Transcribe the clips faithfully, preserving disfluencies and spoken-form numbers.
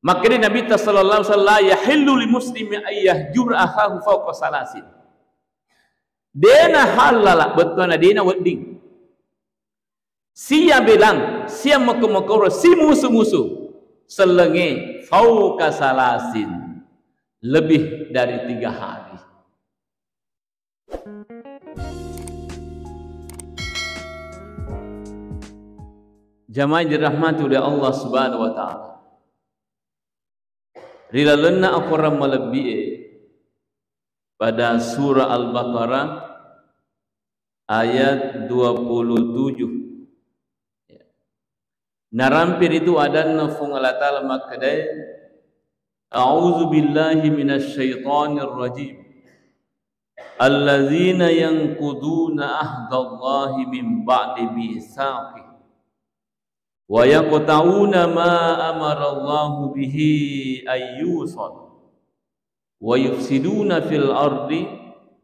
Makkeda Nabitta sallallahu alaihi wasallam, "La yahillu li muslimin an yahjura akhahu fauqa salasin." Dena halala, bettuanna dena wedding. Sia belang, sia meko-mekoro, si musu-musu, sellengnge fauqa salasin, lebih dari tiga hari. Jamaah dirahmati oleh Allah Subhanahu wa Ta'ala. Ri lalenna akorang malebbi'e, pada surah Al-Baqarah ayat dua puluh tujuh. Narampe ritu adanna Fuang Allah Ta'ala makkedae, "A'udzu billahi minasy syaithanir rajim. Alladzina yanquduna ahdallahi min ba'di mitsaqih." Wa yaqta'una ma amarallahu bihi ayyusal wa yufsiduna fil ardi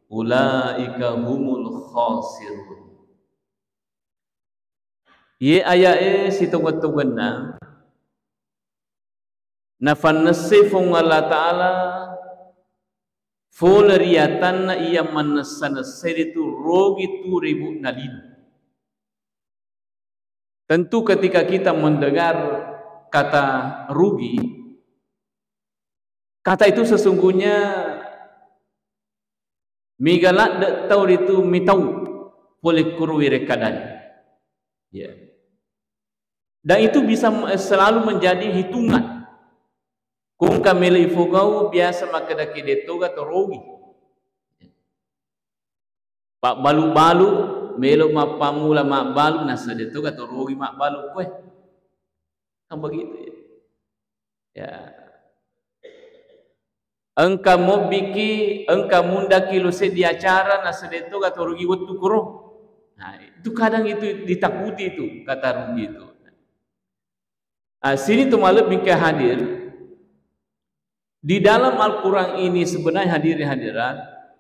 ulaika humul khasirun. Ye aya'e sitongeng-tongenna nafannessai Fuang Allah Ta'ala fole ri atanna iya mannessa-nessai ritu rogi tu ribu'na lino. Tentu ketika kita mendengar kata rugi, kata itu sesungguhnya mega ladde tau ritu mitau pole kuru wirekkadan. Ya. Dan itu bisa selalu menjadi hitungan. Kungka melo ifogau biasa makkeda kede toga to rogi. Pabbalu-balu, melo mappamula mabbalu, nasede toga to rogi mabbalu koe. Kan begitu ya. Ya. Engka mobbiki, engka mundaki lo seddi acara, nasede toga to rogi wettu kuro. Nah, itu kadang itu ditakuti itu kata rugi itu. Ah, sini tu malebbi ke hadir. Di dalam Al-Quran ini sebenarnya hadirin hadirat,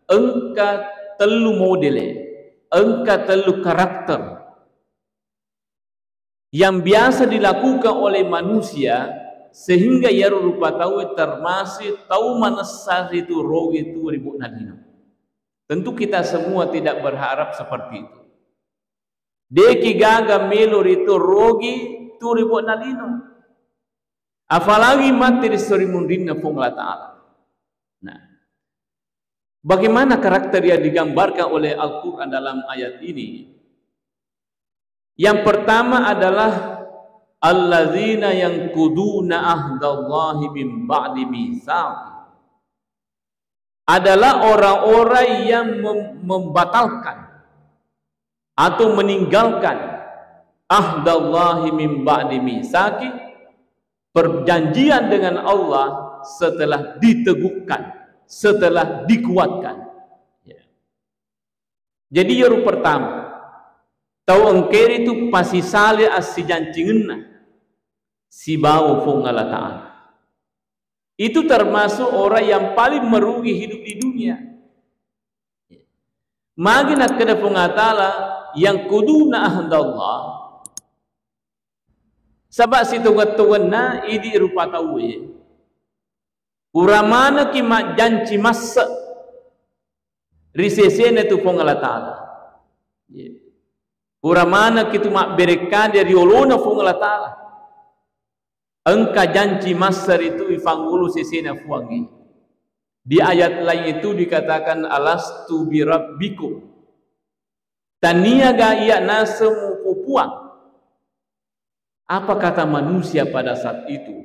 engka tellu modele, engka tellu karakter yang biasa dilakukan oleh manusia sehingga iyaro rupa tau termasuk tau manessa ritu rogi tu ribu'na lino. Tentu kita semua tidak berharap seperti itu. Deki gaga melo ritu rogi tu ribu'na lino. Apalagi mate ri sori munrinna Puang Allah Ta'ala. Nah, bagaimana karakter yang digambarkan oleh Al-Quran dalam ayat ini? Yang pertama adalah alladzina yanquduna ahdallahi min ba'di mitsaqi. Adalah orang-orang yang mem-, membatalkan atau meninggalkan ahdallahi min ba'di mitsaqi, perjanjian dengan Allah setelah diteguhkan, setelah dikuatkan. Ya. Jadi, iyaro pertama, tau engkeri tu pasisale assijancingenna sibawa Puang Allah Ta'ala. Itu termasuk orang yang paling merugi hidup di dunia. Magi nakkeda Puang Allah Ta'ala, yanquduna ahdallah. Saba' sitongeng-tongenna idi rupa tauwe. Pura manekki majjanci masse ri sesena tu Puang Allah Ta'ala. Pura manekki tu mabberekkade ri olona Puang Allah Ta'ala. Engka janci masse ritu ifangulu sesena Puangnge. Di ayat lain itu dikatakan, "Alastu birabbikum?" Taniaga iya naseng mupu Puang? Apa kata manusia pada saat itu?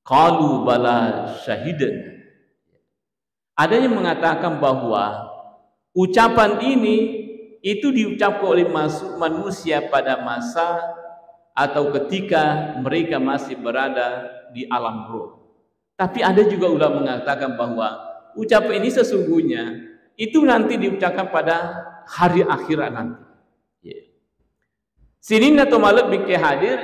Qalu bala syahidna. Ada yang mengatakan bahwa ucapan ini itu diucapkan oleh masu-, manusia pada masa atau ketika mereka masih berada di alam roh. Tapi ada juga ulama mengatakan bahwa ucapan ini sesungguhnya itu nanti diucapkan pada hari akhirat nanti. Ya. Sininna to malebbi ke hadir,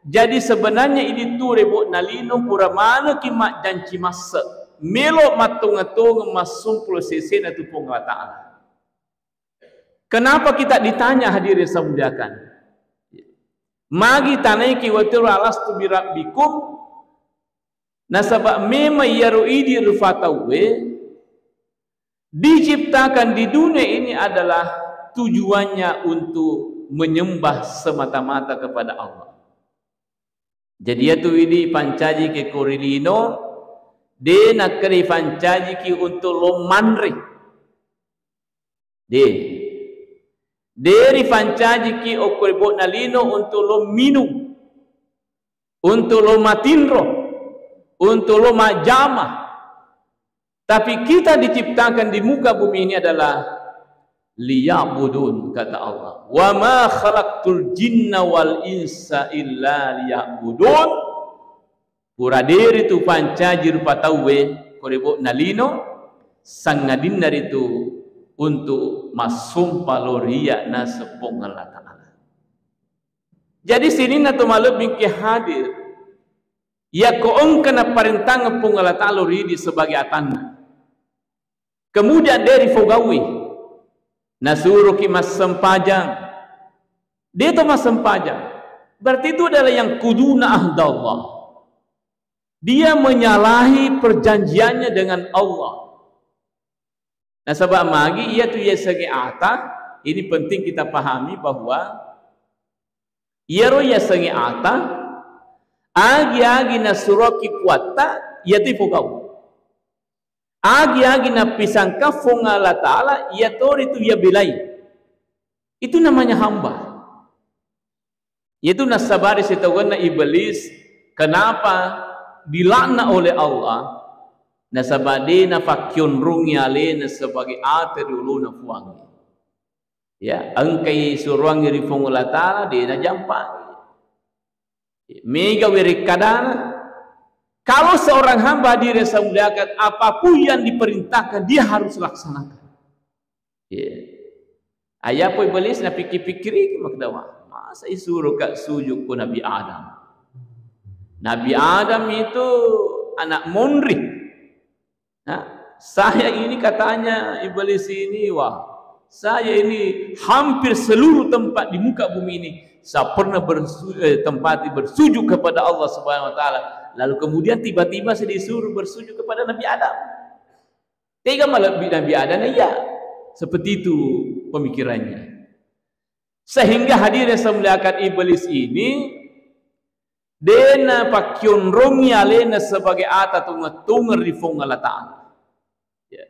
jadi sebenarnya idi tu rebo nalino pura manekki majjanci masse, melo mattongeng-tongeng massumpul sesena tu Puang Allah Ta'ala. Kenapa kita ditanya, hadirin saya muliakan? Magi tanaiki wettu alastu birabbikum, Nasaba memang iyaro idi rufa tauwe diciptakan di dunia ini adalah tujuannya untuk menyembah semata-mata kepada Allah. Jadi iyatu idi pancajiki ko ri lino, de nakkeda ifancajiki untuk lo manre. De. De rifancajiki okko ri bo'na lino untuk lo minung, untuk lo matinro, untuk lo majjama. Tapi kita diciptakan di muka bumi ini adalah liya'budun, kata Allah. "Wa ma khalaqtul jinna wal insa illa liya'budun." Pura deri tu pancaji rupa tauwe ko ri bo'na lino, sangadinna ritu untuk massompa lo ri iyya naseng Puang Allah Ta'ala. Jadi sininna to malebbi ke hadir, yakko engka naparentangeng Puang Allah Ta'ala ri idi sebagai atanna. Kemudian de rifogaui, nasuroki massempajang, de to massempajang, berarti itu adalah yang kuduna ahdallah. Dia menyalahi perjanjiannya dengan Allah. Nasaba magi iyatu yasengnge ata, ini penting kita pahami bahwa iyaro yasengnge ata, agi-agi nasuroki Puatta, iyatu ifogau. Agi-agi nappisangka Fuang Allah Ta'ala, iyatoritu iya belai. Itu namanya hamba. Iyatu nassabari sitaungenna Iblis, kenapa dilaknat oleh Allah? Nasaba de nafakkionrongi alena sebagai ata ri olona Fuangnge. Ya, engkai suroangngi ri Fuang Allah Ta'ala, de najampangi. Mega werekkadana, kalau seorang hamba hadirin yang saya muliakan, apapun yang diperintahkan, dia harus laksanakan. Ya. Ayapoi Iblis napikir-pikiriki makkeda, "Wah, masa isuroka sujud ko Nabi Adam? Nabi Adam itu anak monri." Nah, saya ini katanya Iblis ini, wah, saya ini hampir seluruh tempat di muka bumi ini saya pernah bersu-, eh, tempati bersujud kepada Allah Subhanahu wa Ta'ala. Lalu kemudian tiba-tiba saya disuruh bersujud kepada Nabi Adam. Tega malebbi Nabi Adam? Iya, seperti itu pemikirannya. Sehingga hadirin yang saya muliakan, Iblis ini de napakkionrongi alena sebagai ata tungeng-tungeng ri Fuang Allah Ta'ala. Ya.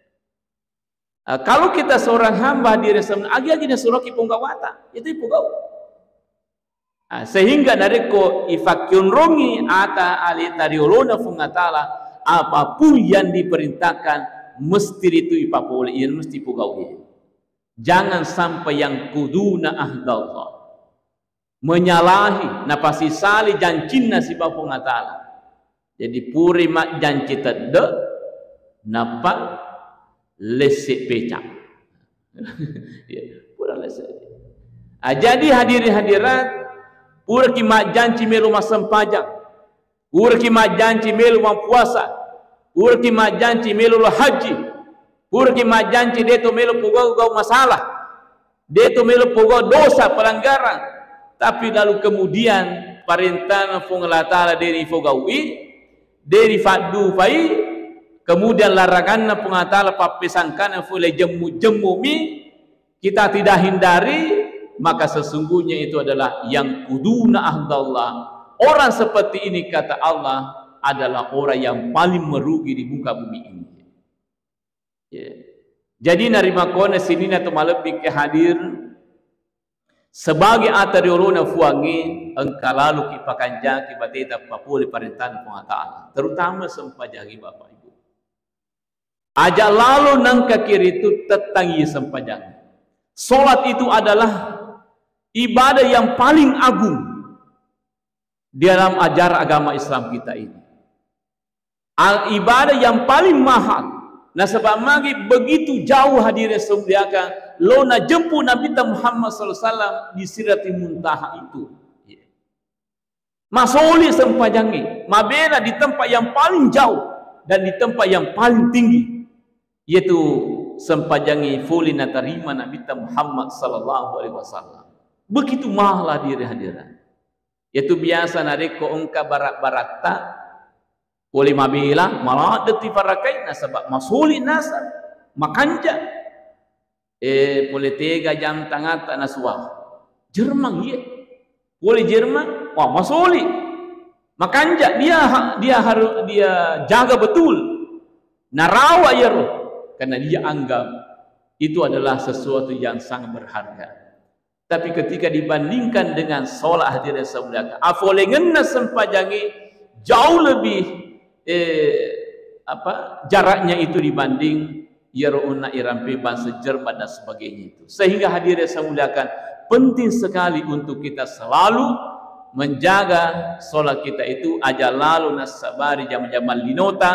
Ah, kalau kita seorang hamba hadirin yang saya muliakan, agi-agi nasuroki Puang Allah Ta'ala, itu ipogau. Ah, sehingga narekko ifakkionrongi ata aleta ri olona Fuang Allah Ta'ala, apapun yang diperintahkan mesti ritu ipapole, iya mesti ipogau. Jangan sampai yang kuduna ahdallah, menyalahi, napasisali jancinna sibawa Puang Allah Ta'ala. Jadi pura majjanci tedde, nappa lesse peca. Ya, pura lesse. Ah, jadi hadirin hadirat, puraki majjanci melo massempajang, puraki majjanci melo mappuasa, puraki majjanci melo lo haji, puraki majjanci de to melo pogau-gau masalah, de to melo pogau dosa, pelanggaran, tapi lalu kemudian parentana Fuang Allah Ta'ala de rifogaui, de rifaddupai, kemudian laranganna Puang Allah Ta'ala, pappesangkana fole jemmu-jemmumi, kita tidak hindari, maka sesungguhnya itu adalah yang kuduna ahdallah. Orang seperti ini, kata Allah, adalah orang yang paling merugi di muka bumi ini. Ya. Jadi narimakona sininna to malebbi ke hadir sebagai ata ri olona Fuangnge, engka laloki pakanjaki bateta papole parentana Puang Allah Ta'ala, terutama sempajangi, Bapak Ibu. Aja lalo nengkaki ritu, tettangi sempajangi. Salat itu adalah ibadah yang paling agung di dalam ajaran agama Islam kita ini. Al-, ibadah yang paling mahal. Nasaba magi begitu jauh, hadirin yang saya muliakan, lo najempu Nabi Muhammad sallallahu alaihi wasallam di Sidratil Muntaha itu. Masoli sempajangi, mabela di tempat yang paling jauh dan di tempat yang paling tinggi, yaitu sempajangi fole natarima Nabi Muhammad sallallahu alaihi wasallam. Begitu mahal, hadirin hadirat. Yaitu biasa narekko engka barat-baratta, Pole mabela, maladde' tifarakai, nasaba masoli nasa, makanja. Eh, pole tega jam tangatta nasua. Jerman, iye. Pole Jerman, wah, masoli. Makanja, dia ha-, dia haru-, dia jaga betul. Narawa iyaro, karena dia anggap itu adalah sesuatu yang sangat berharga. Tapi ketika dibandingkan dengan sholat, hadirin saya muliakan, afolengenna sempajangnge jauh lebih, eh, apa, jaraknya itu dibanding iyaro onna irampe bangsa Jerman dan sebagainya itu. Sehingga, hadirin saya muliakan, penting sekali untuk kita selalu menjaga sholat kita itu, aja lalo nassabari jama-jama linota,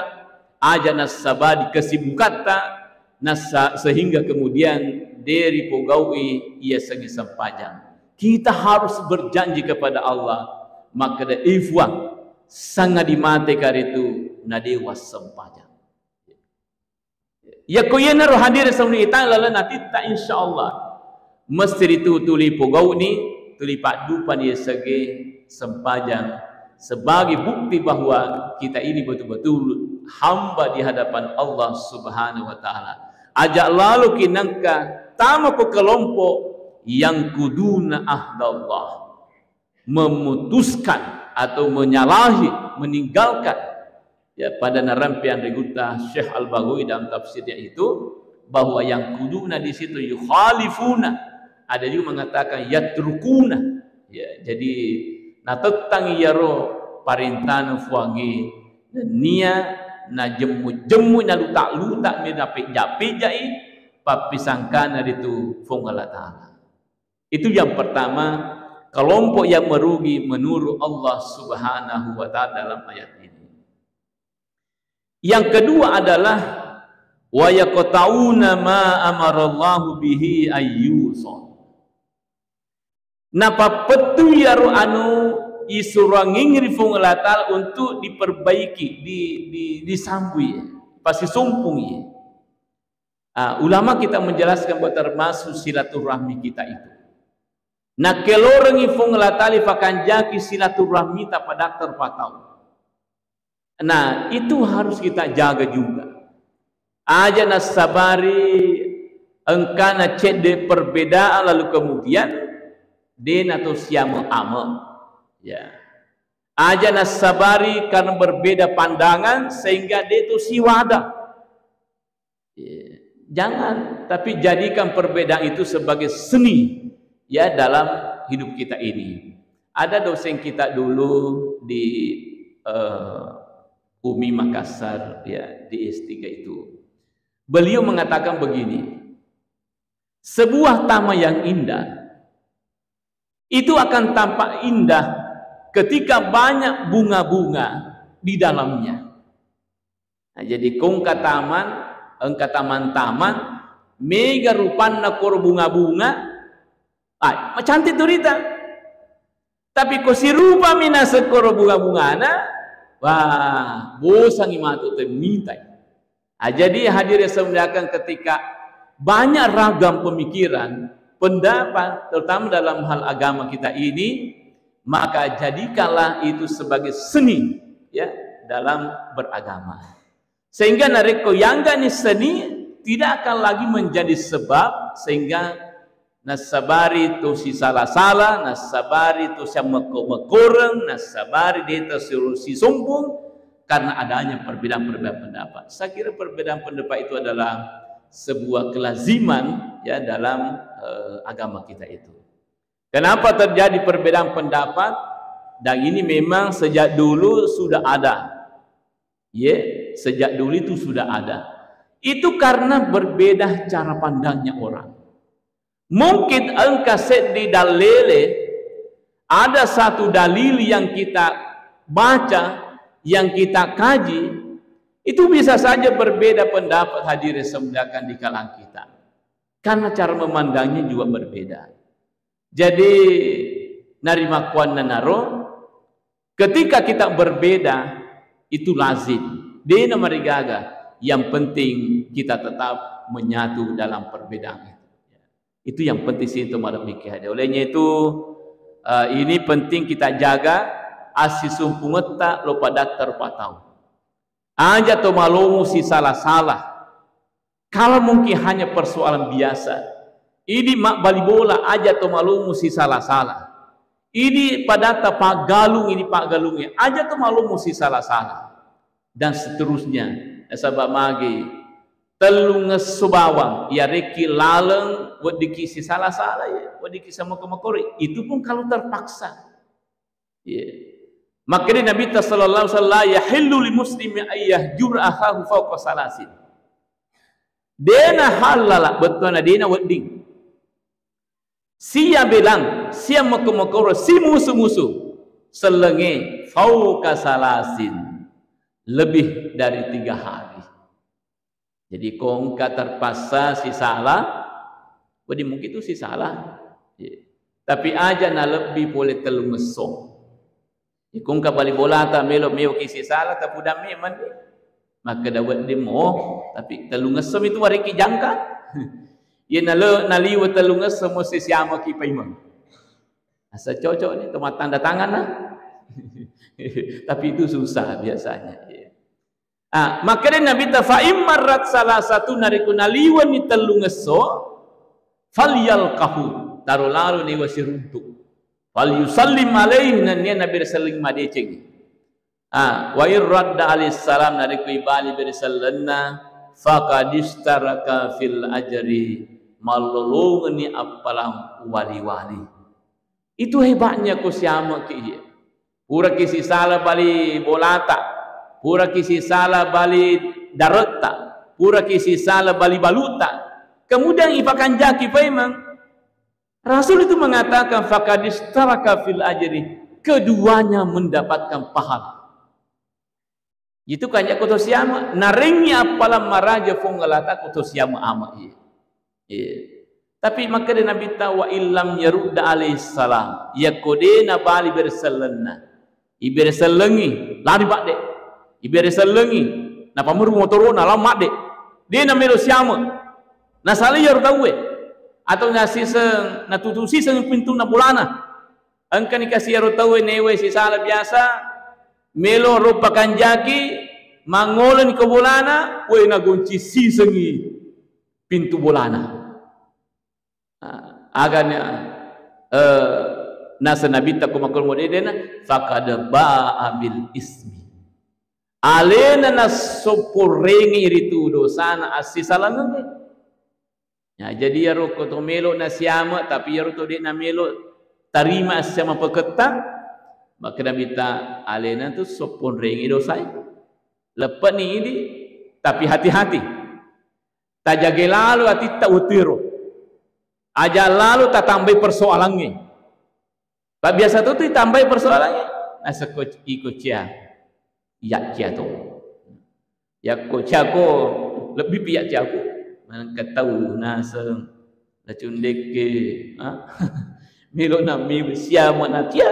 aja nassabari kesibukatta, nasa-, sehingga kemudian de' ripogau'i iya sengi sempajang. Kita harus berjanji kepada Allah, makkeda, "Eh Fuang, sangadi mate karitu, na de' wassempajang." Yakko iyanaro, hadirin sauni ita lalenna atitta, insyaallah mesti ritu tuli pogau'ni, tuli paddupani iya sege sempajang sebagai bukti bahwa kita ini betul-betul hamba di hadapan Allah Subhanahu wa Ta'ala. Aja laloki nengka tama ko kelompok yang kuduna ahdallah, memutuskan atau menyalahi, meninggalkan, ya, pada narampe anre gutta Syekh Al-Baghawi dalam tafsirnya itu, bahwa yang kuduna di situ yukhalifuna, ada juga mengatakan yatrukuna. Ya, jadi natettang iyaro parentana Fuangnge, nennia najemmu-jemmu, naluta-luta mi, napejja-pejjai pappisangkana ritu Fuang Allah Ta'ala. Itu yang pertama, kelompok yang merugi menurut Allah Subhanahu wa Ta'ala dalam ayat ini. Yang kedua adalah, "Wa yaqta'una ma amarallahu bihi ayyusal." Napappettu iyaro anu isuroangngi ri Fuang Allah Ta'ala untuk diperbaiki, di, di, disambui, pasisumpungi. Ah, ulama kita menjelaskan bahwa termasuk silaturahmi kita itu. Nakelorengngi Fuang Allah Ta'ala fakanjaki silaturahmita pada terpatau. Nah, itu harus kita jaga juga. Aja nassabari engkana cedde perbedaan lalu kemudian de' nato siame-ame. Ya. Aja nassabari karena berbeda pandangan sehingga de' to siwada. Iya. Jangan, tapi jadikan perbedaan itu sebagai seni, ya, dalam hidup kita ini. Ada dosen kita dulu di, eh, UMI Makassar, ya, di S tiga itu. Beliau mengatakan begini, "Sebuah taman yang indah itu akan tampak indah ketika banyak bunga-bunga di dalamnya." Nah, jadi ko engka taman, engka taman-taman, mega rupanna koro bunga-bunga, ah, macantik tu rita. Tapi ko sirupami naseng koro bunga-bungana, wah, bosangi matu temmitai. Ah, jadi hadirin yang saya muliakan, ketika banyak ragam pemikiran, pendapat, terutama dalam hal agama kita ini, maka jadikanlah itu sebagai seni, ya, dalam beragama. Sehingga narekko yanggani seni, tidak akan lagi menjadi sebab sehingga nassabari to sisala-sala, nassabari to siammekko-mekkoreng, nassabari de' to si-, sisumpung karena adanya perbedaan-perbedaan pendapat. Saya kira perbedaan pendapat itu adalah sebuah kelaziman, ya, dalam, eh, agama kita itu. Kenapa terjadi perbedaan pendapat? Dan ini memang sejak dulu sudah ada. Ye, sejak dulu itu sudah ada. Itu karena berbeda cara pandangnya orang. Mungkin engka seddi dalele, ada satu dalil yang kita baca, yang kita kaji, itu bisa saja berbeda pendapat, hadirin semuliakan, di kalangan kita. Karena cara memandangnya juga berbeda. Jadi, narimakkuannanaro, ketika kita berbeda, itu lazim. De'na marigaga. Yang penting kita tetap menyatu dalam perbedaan itu. Itu yang penting sih untuk malam mikir. Olehnya itu, eh, ini penting kita jaga assisumpungetta lo pada terpatau. Aja to malomo sisala-sala. Kalau mungkin hanya persoalan biasa, idi mabbali bola, aja to malomo sisala-sala. Idi padatta paggalung, idi paggalungnge, aja to malomo sisala-sala. Dan seterusnya. Nasaba magi tellungngesso bawang, iyarekki laleng weddikki sisala-sala, ya, weddikki samoko-mokori. Itu pun kalau terpaksa. Iya. Makkedai Nabitta sallallahu alaihi wasallam, "La yahillu li muslimin an yahjura akhahu fauqa salasin." Dena halala bettuanna dena wedding. Sia belang, sia moko-mokoro, si musu-musu. Sellengnge fauqa salasin. Lebih dari tiga hari. Jadi, ko engka terpaksa sisala, wedding mungkin tu sisala. Iya. Tapi aja nalebbi pole tellungngesso. Iya, ko engka bali bolata melo meoki sisala, tapudang memang. Makkeda wedding mo, tapi tellungngesso mi tu wariki jangka. Iya, nale-, naliwe tellungngesso mo sisiamoki paimeng. Asa cocok ni, to mattanda tangan nah. Tapi itu susah biasanya. Iya. Ah, makkeda Nabitta, "Fa in marrat salasatu," narekko naliwenni tellungngesso, "falyalqahu," taro lalo niwa siruntu. "Falyusallim alaihi," nennia nabere selleng madeceng. Ah, "wa in radda alaihi salam," narekko ibali bere sellenna, "faqad istaraka fil ajri," mallolongenni appalang wali-wali. Itu hebatnya ko siame'ki iye. Puraki sisala bali bolata, puraki sisala bali daretta, puraki sisala bali baluta. Kemudian ipakanjaki paimeng. Rasul itu mengatakan, "Faqad istaraka fil ajri." Keduanya mendapatkan pahala. Itu kanja ko to siame, narengngi appalang maraja Puang Allah Ta'ala ko to siame ame iye. Iya. Tapi makkeda Nabitta, "Wa illam yarudda alaihi salam." Yakko de nabali bere sellenna. Ibere sellengi, lari padde. Ibere sellengi, napameru motorona, lao madde. De namelo siame. Nasalai iyaro tauwe. Atau nasiseng, natutu siseng pintunna bolana. Engkani kasi iyaro tauwe newe sisala biasa, melo ro pakanjaki, mangoloni ko bolana, we nagonci sisengi pintu bolana. Ah, agana, eh, nasa Nabitta ko makkoro modedena, "Faqad ba'a bil ismi." Alena nasopporengi ritu dosana assisalangenge. Ya, jadi iyaro ko to melo nasiame, tapi iyaro to de namelo tarima assiame peketta, makkeda Nabitta alena tu sopponrengi dosai. Leppe'ni idi, tapi hati-hati. Tajage lalo atitta wettuero. Aja lalo tatambai persoalangnge. Pabbiasa tu tu itambai persoalangnge. Nasekko iko cia. Iya cia to. Yakko cako lebbi pi iya cako. Manengka tau naseng nacundekke, ah? Melo nami siama natia.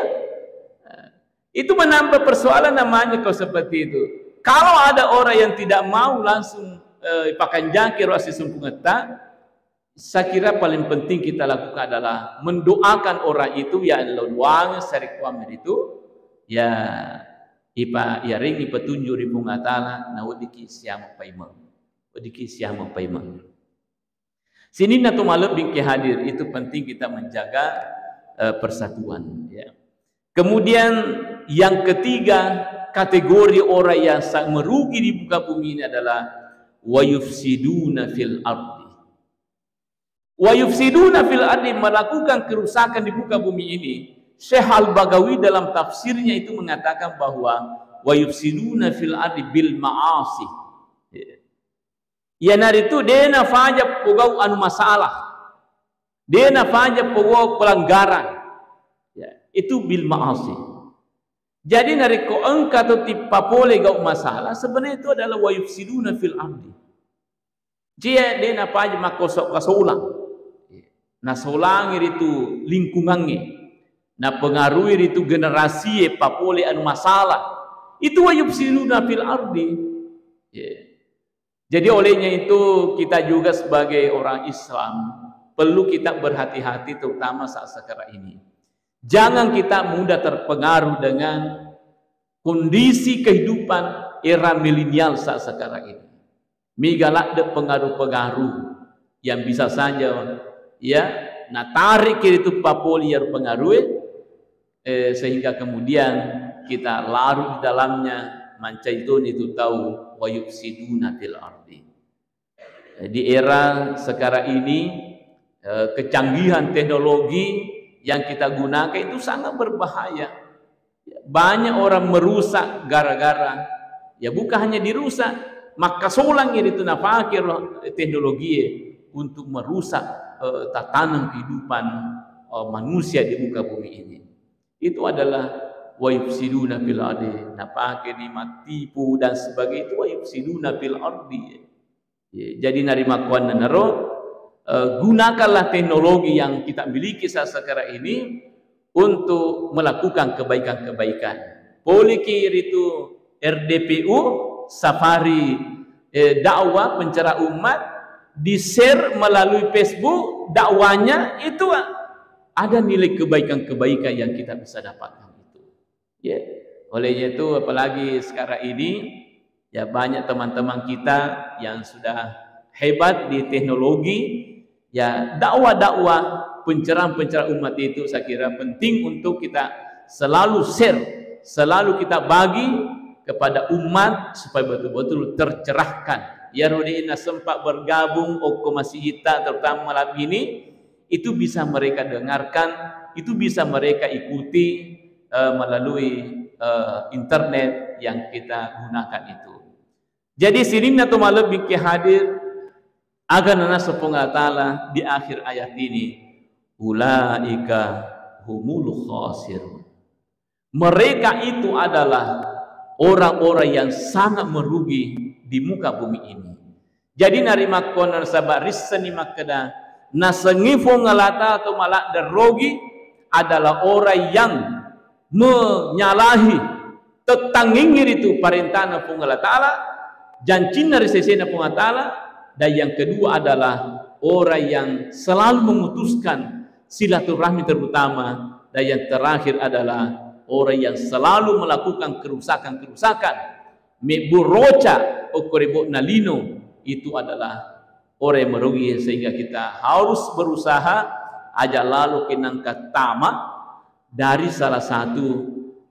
Itu menambah persoalan namanya kalau seperti itu. Kalau ada orang yang tidak mau langsung, eh, pakanjaki ro assiseppungetta, saya kira paling penting kita lakukan adalah mendoakan orang itu, ya Allah, doang sari kuamir itu, ya, ipa, ya ring ipetunjuk ri Puang Allah Ta'ala, na weddikki siama paimeng. Weddikki siama paimeng. Sininna to malebbingki hadir, itu penting kita menjaga, eh, persatuan, ya. Kemudian yang ketiga, kategori orang yang sangat merugi di muka bumi ini adalah wa yufsiduna fil ardi. Wa yufsiduna fil ardi, melakukan kerusakan di muka bumi ini. Syekh Al-Baghawi dalam tafsirnya itu mengatakan bahwa wa yufsiduna fil ardi bil ma'asi. Iyanaritu de nafaja pogau anu masalah. De nafaja pogau pelanggaran. Ya, itu bil ma'asi. Jadi narekko engka to tippa pole gau masalah, sebenarnya itu adalah wa yufsiduna fil ardi. Cie de napaja makkoso-kasolang. Nasolangi ritu lingkungangnge. Napengaruhi ritu generasie papole anu masalah. Itu wa yufsiduna fil ardi. Iya. Jadi olehnya itu kita juga sebagai orang Islam perlu kita berhati-hati terutama saat sekarang ini. Jangan kita mudah terpengaruh dengan kondisi kehidupan, era milenial saat sekarang ini. Mega ladde pengaruh-pengaruh yang bisa saja, ya, natarik kiri tu papoli ya pengaruh, eh, sehingga kemudian kita larut di dalamnya, mancaitoni tu tau, wa yufsiduna fil ardi. Di era sekarang ini, eh, kecanggihan teknologi yang kita gunakan itu sangat berbahaya. Banyak orang merusak gara-gara, ya, bukan hanya dirusak, makkasolang itu napake teknologi untuk merusak, eh, tatanan kehidupan, eh, manusia di muka bumi ini. Itu adalah wa yufsiduna fil ardi, napake ni mattipu dan sebagainya, itu wa yufsiduna fil ardi. Ya, jadi narimakkuannanaro, eh, gunakanlah teknologi yang kita miliki saat sekarang ini untuk melakukan kebaikan-kebaikan. Poliki ritu R D P U, safari, eh, dakwah pencerah umat, di-share melalui Facebook dakwahnya itu, ada nilai kebaikan-kebaikan yang kita bisa dapatkan itu. Ya, olehnya itu apalagi sekarang ini, ya, banyak teman-teman kita yang sudah hebat di teknologi, ya, dakwah-dakwah, pencerahan-pencerahan umat itu saya kira penting untuk kita selalu share, selalu kita bagi kepada umat supaya betul-betul tercerahkan. Ya, Rudi, na sempat bergabung okko masihita, terutama malam ini, itu bisa mereka dengarkan, itu bisa mereka ikuti, eh, melalui, eh, internet yang kita gunakan itu. Jadi, sininna to malebbi ki hadir, aga nanaseng Puang Allah Ta'ala di akhir ayat ini, "Ulaika humul khasirun." Mereka itu adalah orang-orang yang sangat merugi di muka bumi ini. Jadi, narimakkuannanaro nasaba risseni makkeda, nasengngi Puang Allah Ta'ala to maladde rogi adalah orang yang menyalahi, tettangngingi ritu parentana Puang Allah Ta'ala, jancinna ri sesena Puang Allah Ta'ala, dan yang kedua adalah orang yang selalu memutuskan silaturahmi, terutama, dan yang terakhir adalah orang yang selalu melakukan kerusakan-kerusakan, mebbu roca okko ri bo'na lino, itu adalah orang yang merugi, sehingga kita harus berusaha aja lalo kenangka tama dari salah satu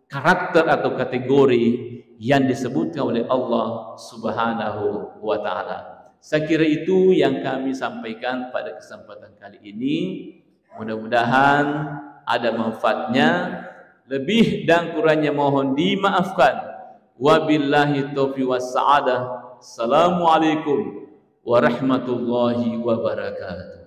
karakter atau kategori yang disebutkan oleh Allah Subhanahu wa Ta'ala. Saya kira itu yang kami sampaikan pada kesempatan kali ini. Mudah-mudahan ada manfaatnya. Lebih dan kurangnya mohon dimaafkan. Wabillahi taufiq was sa'adah. Assalamualaikum warahmatullahi wabarakatuh.